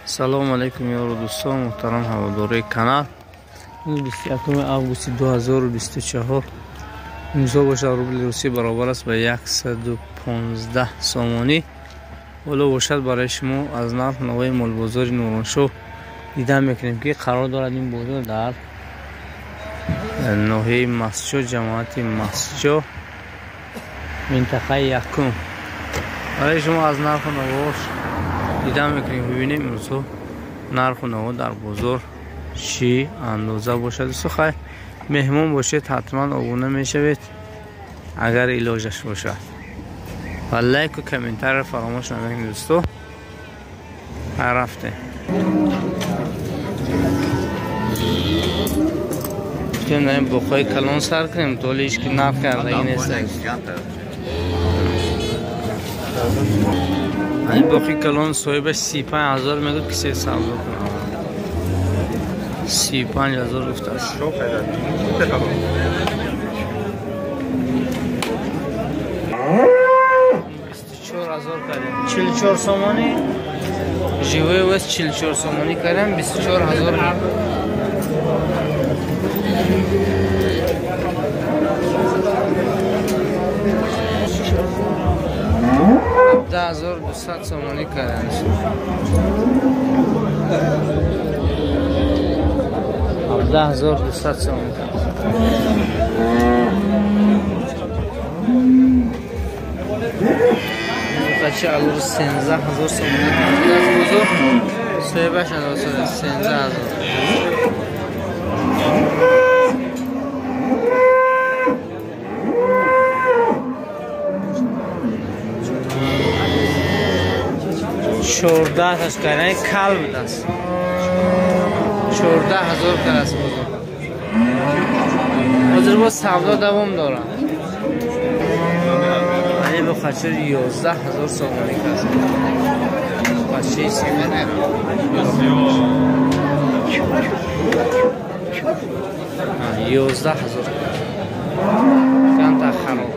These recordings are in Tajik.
Салом алейкум ёру дӯстон, муҳтарам ҳаводорои канал. 21 августи 2024 имсол бошад рубли русӣ баробар аст ба 115 сомонӣ. Ҳоло бошад барои шумо аз нарх навои молбозори Нуроншоҳ дида мекунем, ки қарор дорад ин бозор дар ноҳияи Мастчоҳ, ҷамоати Мастчоҳ, минтақаи якум. Барои шумо аз нарху навош дида мекунем, бибинем имрӯзҳо нарху наво дар бозор чӣ андоза бошад. Дӯсто, хай меҳмон бошед, ҳатман обуна мешавед агар илоҷаш бошад ва лайку комментарро фаромӯш намекунед. Дӯсто, рафтем. Гуфтем дар ин боқҳои калон сар кунем, то ҳоле ҳеч ки нарх кардагӣ нест. Ин боқи калон соҳибаш 35 000 мегӯяд, ки се савдо кунад. 35 000 гуфтааст. 24 000 кардем, 44 сомонӣ живой вес, 44 сомонӣ кардем, 24 000. 1200 сомонӣ кардем, 17 200 сомонӣ кардем. Бача алур 13 000 сомонӣ аз бозор, соҳибаш 13 000. 14 таш кардани кал будааст, 14 000 кардааст бозор. Ҳозир боз савдо давом дорад. Ани бо хачир 11 000 сомонӣ кардааст. Бачаи сифат 11 000 канта хароб.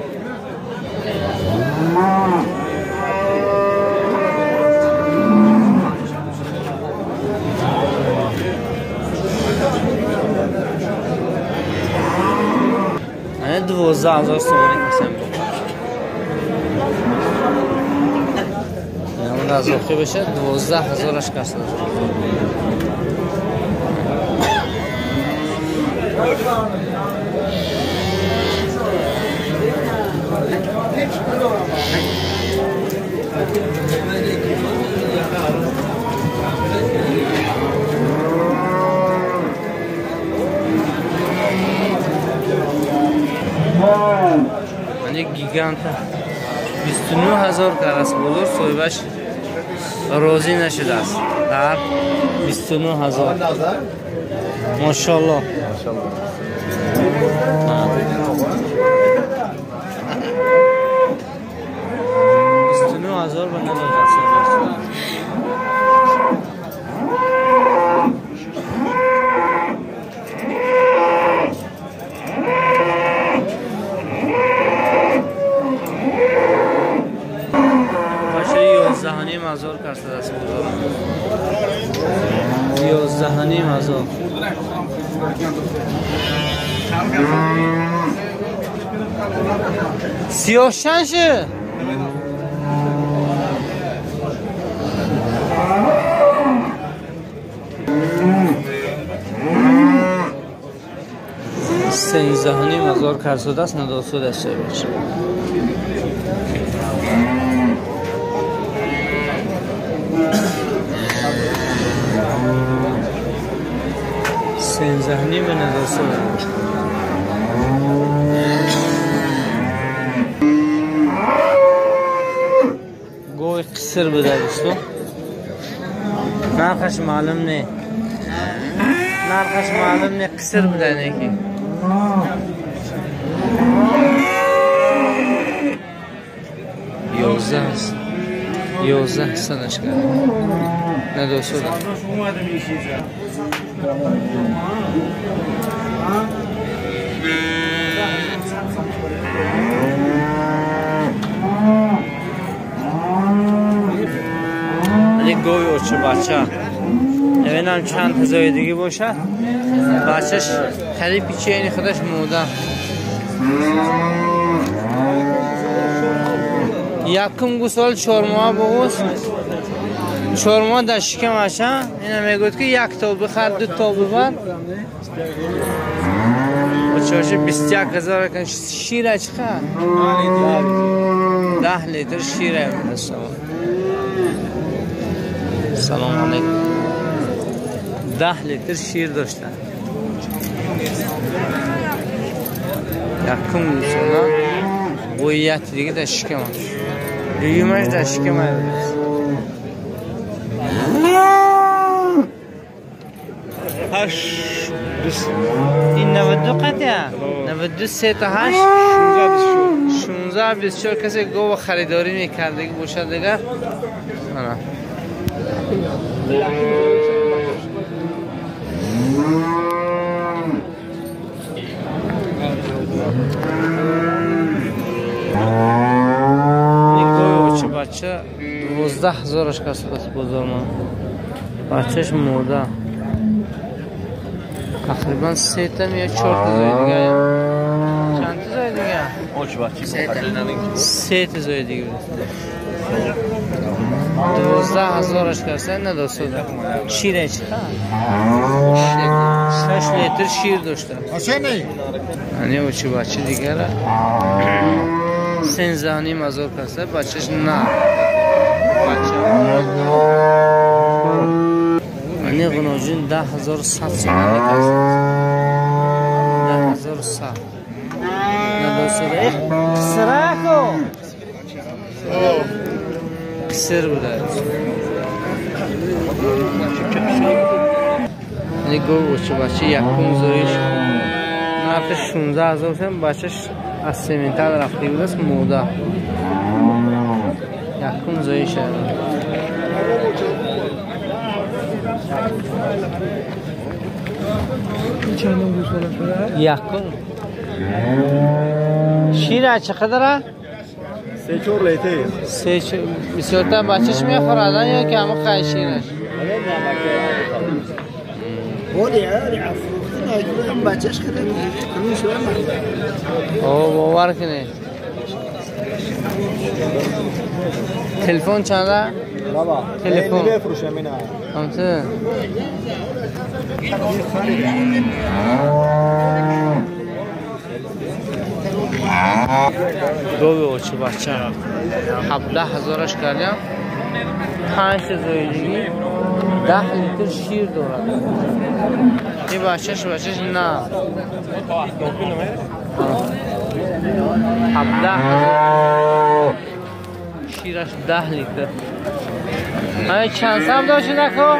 Ана 12 000 сомонӣ касем. Аз охир бошад 12 000-аш касад. Ани гиганта 29 000 карас бозор, соҳибаш розӣ нашудааст дар 29 000. Мошалло, 29 000 ба надодааст. 11 500 кардааст бозор, 11 500. Сиёҳшан ши. 13 500 карсудааст, надосудааст соҳибаш. 13 5 надосуд. Гови қисир буда, дӯсто, нархаш маълум не, нархаш маълум не, қисир буда неки. 11 санаш кард, надосуда. гови очи бача. Бибинам чанд ҳазори дига бошад. Бачаш хеле пичени худаш муда. Якум гусол 4 моҳ буғуз. 4 моҳ дар шикамаша. Ина мегӯяд ки як то бихар, ду то бибар. Очоша 21 ҳазор кан шира чиқа? 10 литр шира. Салом алейкум. 10 литр шир дошта. Якум гусола бояд дига дар шикамаш. Дуюмаш дар шикамаш. این 92 قطعه 92 3 تا 8 16 24 کسی گو خریداری میکرد دیگه باشد دیگه. این گوی بچه 12 هزارش کس بازار ما بچهش مرده. تقریبا 3 تا یا 4 تا زای دیگه. چند تا زای دیگه؟ 3 تا زای دیگه. 12 هزارش کسه نداشته. شیره چی؟ 6 لیتر شیر داشته. یعنی اوچی بچه دیگه را 13.5 هزار کسه بچهش نه. بچه یعنی غناجین 10100 سومانی کسه. 10100 نداشته. سراکو قصر بوده. یعنی گو بچه بچه یکم زایش نرخ 16 هزار تومان بچهش از سیمنتال رفته بود است موده. یکم زایش یکم شیر چقدره؟ 3-4 لیتر. 3 بسیارتر بچهش میخورد یا که همه خیلی شیرش؟ اوه باور کنی. تلفن چنده؟ تلفن همچه؟ گوی اوچی بچه 17 هزارش کردیم. 5 زایدگی 10 لیتر شیر دارد. این بچهش نه 17 هزار شیرش 10 لیتر. آیا چند سم داشته نکن؟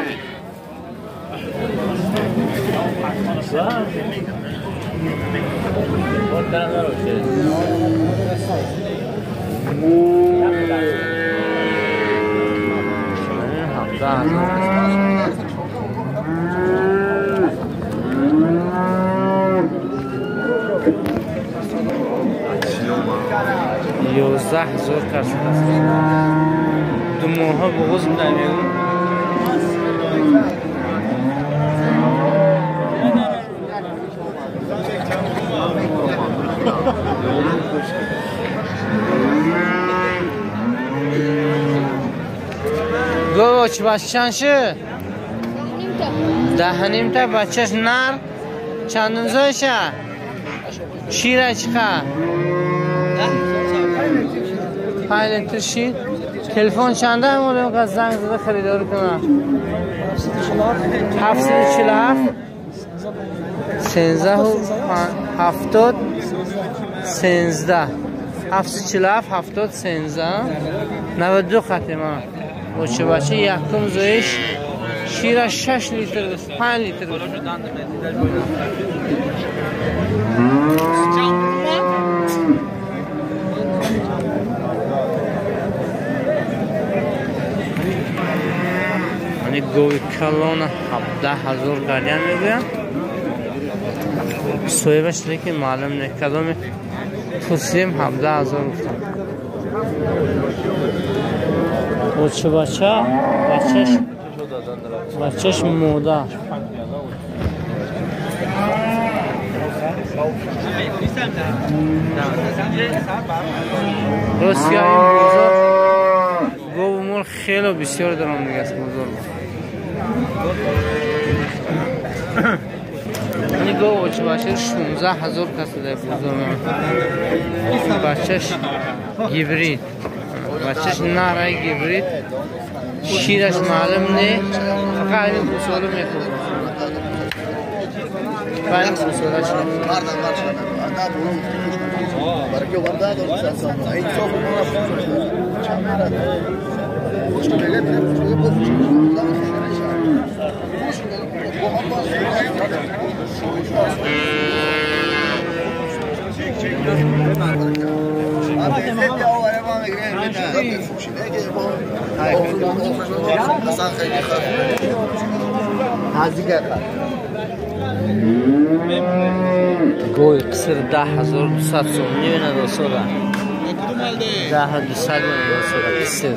یازده هزار کس است. دو ماه بغض بودم. گو چی بچه چند شد؟ 10.5 تا. بچهش نر چندون زایشه؟ شیره چقدر؟ 5 لیتر شیر. تلفن چنده هم که زنگ زده خریداری کنم؟ 747 13 70 13 747 70 13 92 خطی ما. بچه بچه یکم زایش شیرش 6 لیتر 5 لیتر. یعنی گوی کلون 17 هزار گردن میگویم. صاحبش لیکن معلوم نه کدام پرسیدیم 17 هزار گفتم. Очи бача, бачаш мода. Ростия ин бозор гову мол хеле бисёр даром дигаст бозор. Ин гов очи бача 16 000 кас дар бозор. Бачаш гибрид. Бачаш нарай гибрид. Шираш маълум не, фақат ин гӯсола мехӯрад. Фақат гӯсолаш. Гови қиср 10 200 сомонӣ надосода. 10 200 надосода қиср.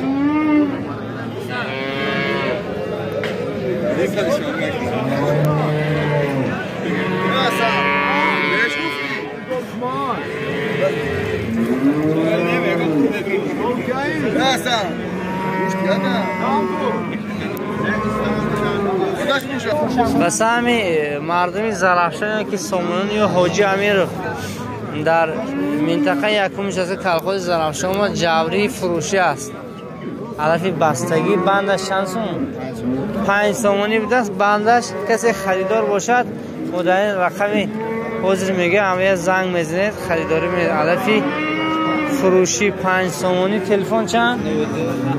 Ба саҳми мардуми Зарафшон ки Сомонон ё Ҳоҷи Амиров дар минтақаи якум нишаста колхози Зарафшон ва ҷаврии фурӯшӣ аст. Алафи бастагӣ бандаш чанд сом? 5 сомонӣ будааст бандаш. Касе харидор бошад, мо дар ин рақами ҳозир мегӯям, ҳамая занг мезанед, харидорӣ мекунед. Алафи фурӯшӣ 5 сомонӣ. Телефон чанд?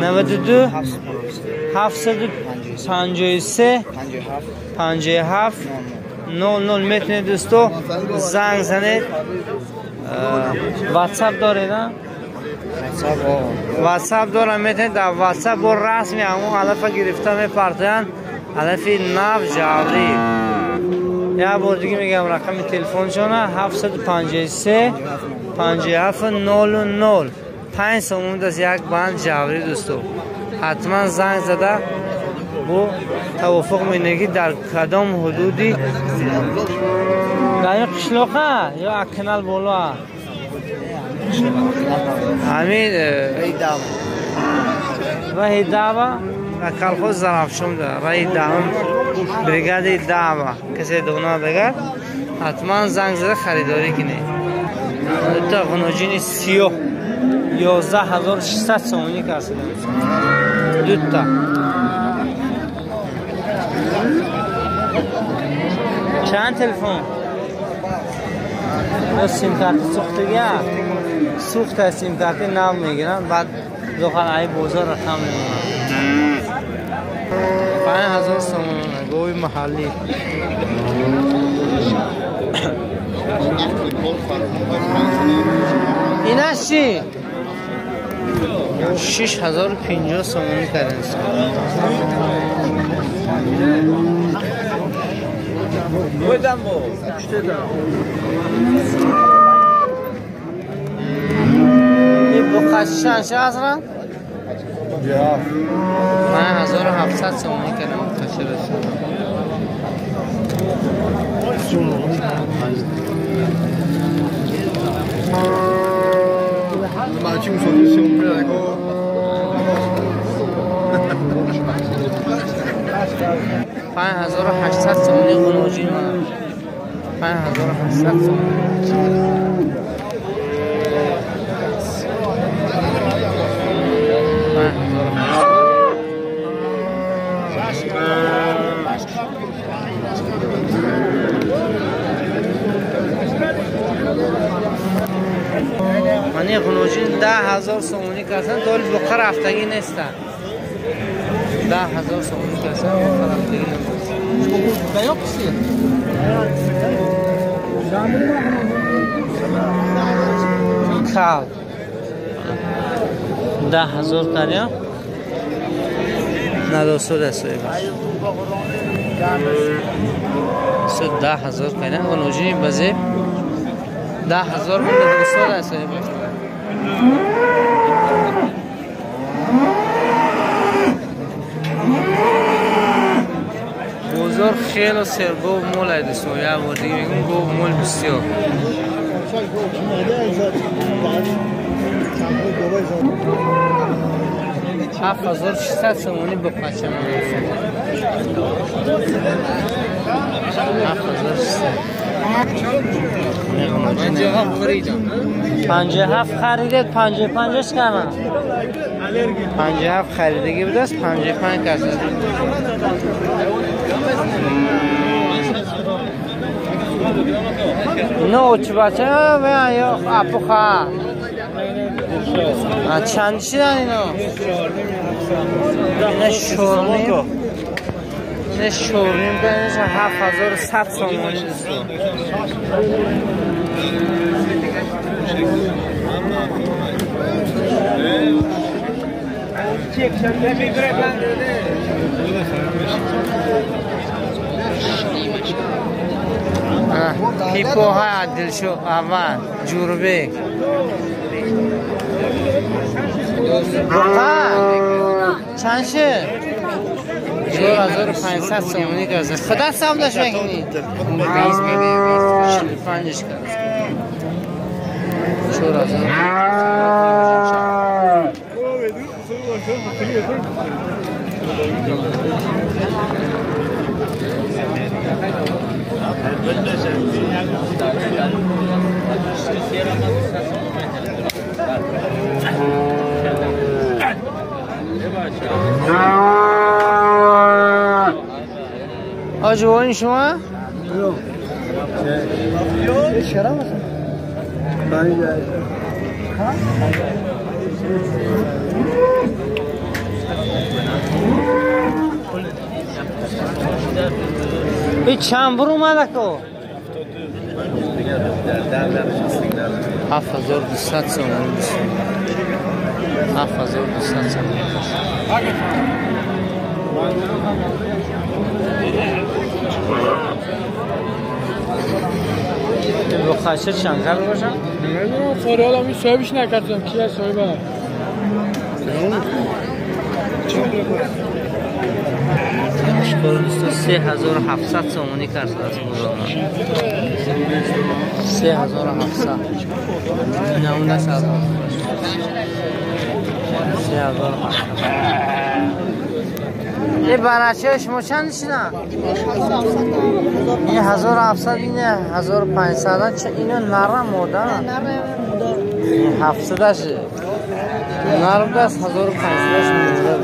92 753 57 00. Метавонед дӯсто занг занед. Ватсап доред? Ватсап дорам, метавонед дар ватсап бо расми ҳамон алафа гирифта мепартоянд. Алафи нав ҷаврӣ. Як бор дига мегӯям рақами телефоншона 753 57 00. 5 сомон даст як банд ҷаврӣ дӯсто. Ҳатман занг зада бо тавофуқ мекунед ки дар кадом ҳудуди дар ин қишлоқа ё акнал боло ҳамин раҳи Дава колхоз Зарафшон раҳи даҳум бригадаи Дава. Касе донад агар ҳатман занг зада харидорӣ кунед. Дута ғуноҷини сиёҳ 11 600 сомонӣ касида. Дута. Чанд телефон? Симкарти сӯхтагия? Сӯхта симкарти нав мегиранд, баъд дохал ай бозор рақам мемонанд. 5000 сомон гови маҳаллӣ. Инаш чӣ? 6050 сомонӣ кардем. Ин буқачи чанд ша азран? 5700 сомонӣ кардем буқачиро. 5800 сомонӣ ғуноҷин. 5800 сомонӣ. Мани ғуноҷин 10 000 сомонӣ касан, толи буқа рафтагӣ нестанд. 10 000 сомонӣ касан, буқа рафтагӣ нестанд. Кал 10 000 карям надосуд аст соҳибаш. 10 000 карям ғуноҷини базеб 10 000 надосуд аст соҳибаш. بازار خیلی سرگو مول هست. یه بار دیگه میگم گو مول بسیار. 7600 سومونی با پچه من 7600. 57 خریدید 55 کردم. 57 خریدگی بود است 55 کس. نه چه بچه و یا اپوخا چند شدن اینا؟ اینا شورنیم، اینا شورنیم که 7100 سومانی دوستان. پیپوها عدل شو اول جوربه چند شه؟ 4500 سومونی کرده. خدا سامدش بگنی 45 کرده. 4000. آجوانی شما؟ این چند بر اومده که؟ 7200 سومونی. 7200 سومونی. بخاشه چند کار باشم؟ نمیدونم فریاد همین صاحبش نکردم کی از صاحب 3700 سومونی کرد از بزرگ. 3700. نه اون دست از 3700. این برچه شما چند شدن؟ این 1700، این 1500. اینا نرم ماده. این 700 شه. نرم دست 1500 مونده.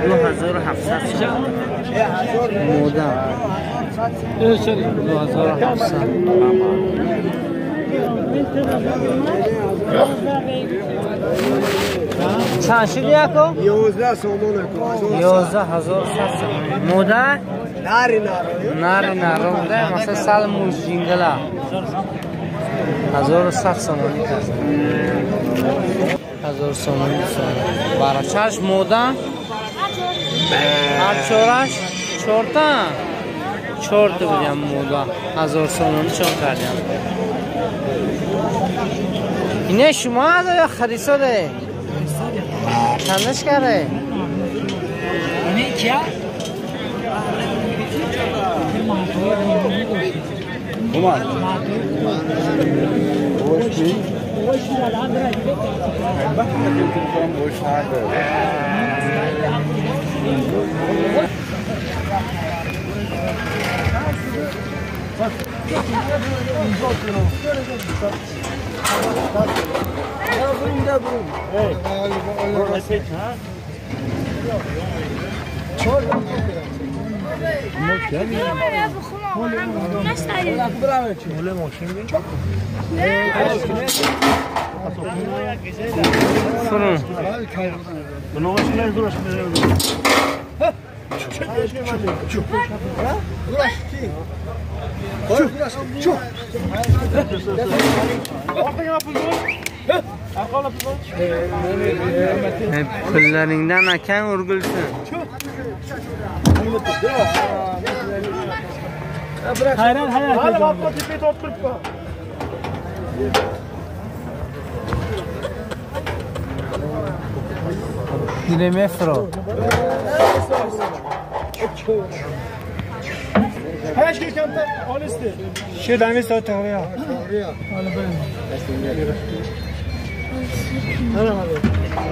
2700 ماده. 2700. چند شدی یکو؟ 11 سومون اکو. 11100 سومون. موده؟ ناری نارو. ناری نارو بوده مثلا سال موش جینگلا. 1100 سومونی کرد. 1000 سومونی. برچش موده؟ هر چورش؟ چورتا؟ چورت بودیم موده. 1000 سومونی چون کردیم. اینه شما یا خریصاده؟ چندش کرده؟ اینه کیا؟ اومد. Pullaringdan akang urgulsin. Hayran hayran. Дине мефро.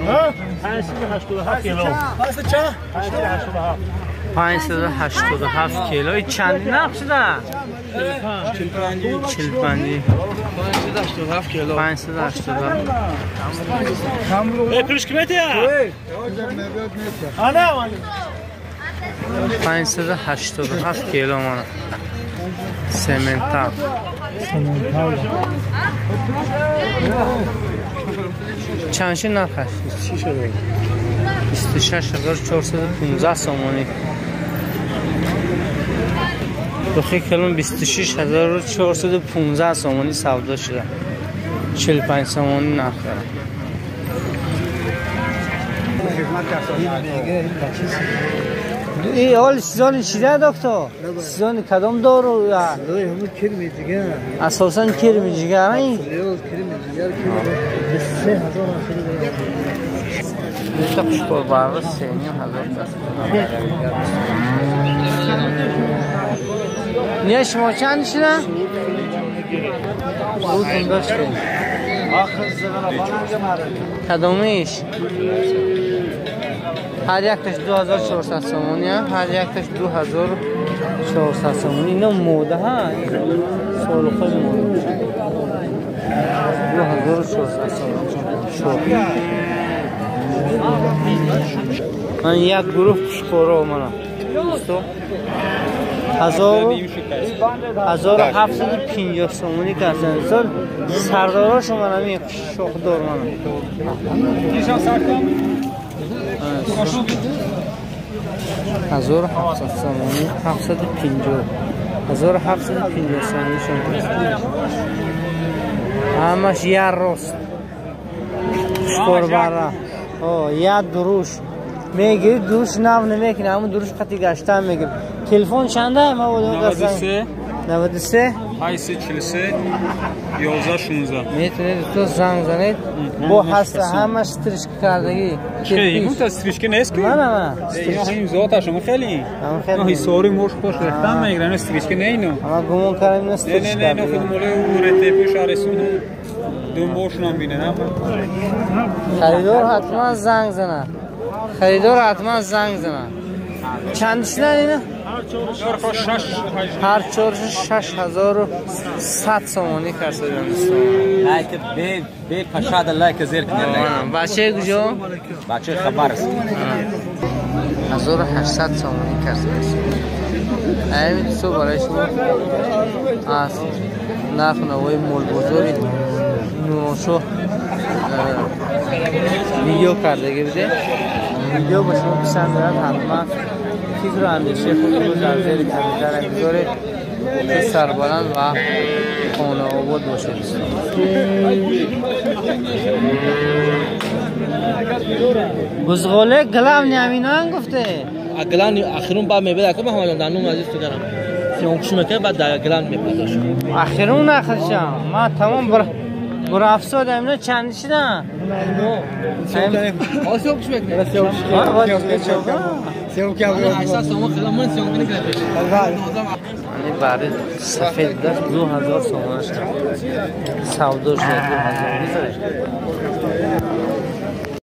ها 587 کیلو. 587 کیلو. چند نرخ شده؟ 45. 587 کیلو. 587. پروش کیمته؟ انا 587 کیلو مانا. سمنتال. چند شد نرخش؟ 26415 سامانی. دخی کلون 26415 سامانی سودا شده. 45 سامانی نرخ داره. ای حال سیزان چیده دکتر؟ سیزان کدام دارو؟ کرمی جگر. اساساً کرمی جگر این؟ کرمی جگر 3000 دوتا پشکور برقه 3,500 نه شما چند شده؟ سودتون داشتیم کدومیش؟ هر یکتش 2400 سومونی، هر یکتش 2400 سومونی. اینا موده ها، سال خود موده 2400 سومونی. من یک گروه پشکورا منم 1750 سومونی کردن. سال سرداراشو منم این شاخدار منم 1700 سومونی، 750 1750 سومونی شون. همش یه راست پشکور بره یه دروش میگیری، دروش نو نمیکنه، همون دروش قطعی گشتن میگیری. تلفن چنده؟ ما 93 93 843 11 16 میتونید تو زنگ زنید. با هست همش استریشک کردگی. چه این تا استریشک نیست که؟ نه نه نه این ذات شما خیلی نه حساری موش خوش رفتن میگیرن استریشک نه اینو. اما گمون کردم استریشک. نه نه نه خود مولای او رتپی شهرسون دو موش نام بینه. نه خریدار حتما زنگ زنه. خریدار حتما زنگ زنه. چند شدن اینا؟ هر چهارش 6100 سومونی کسا دوستان. لایک به پشاد لایک زیر کنید. بچه کجا؟ بچه خبر است. 1800 سومونی کسا. همین تو برای شما از نرخ نوای مول بازاری نوشو ویدیو کرده بوده. ویدیو با شما پسند دارد حتما فکر و اندیشه خود رو در زیر کامنتار بگذارید که سربلند و خانه آباد باشید. بزغاله گلم نمینان گفته گلان آخرون با میبره که ما هم دانوم عزیز تو دارم سیون میکنه بعد گلان میپرداش آخرون آخرشم ما تمام بر افساد اینا چند شدن؟ برای سفید داشت 2000 سومون شد. سودا شد 2000.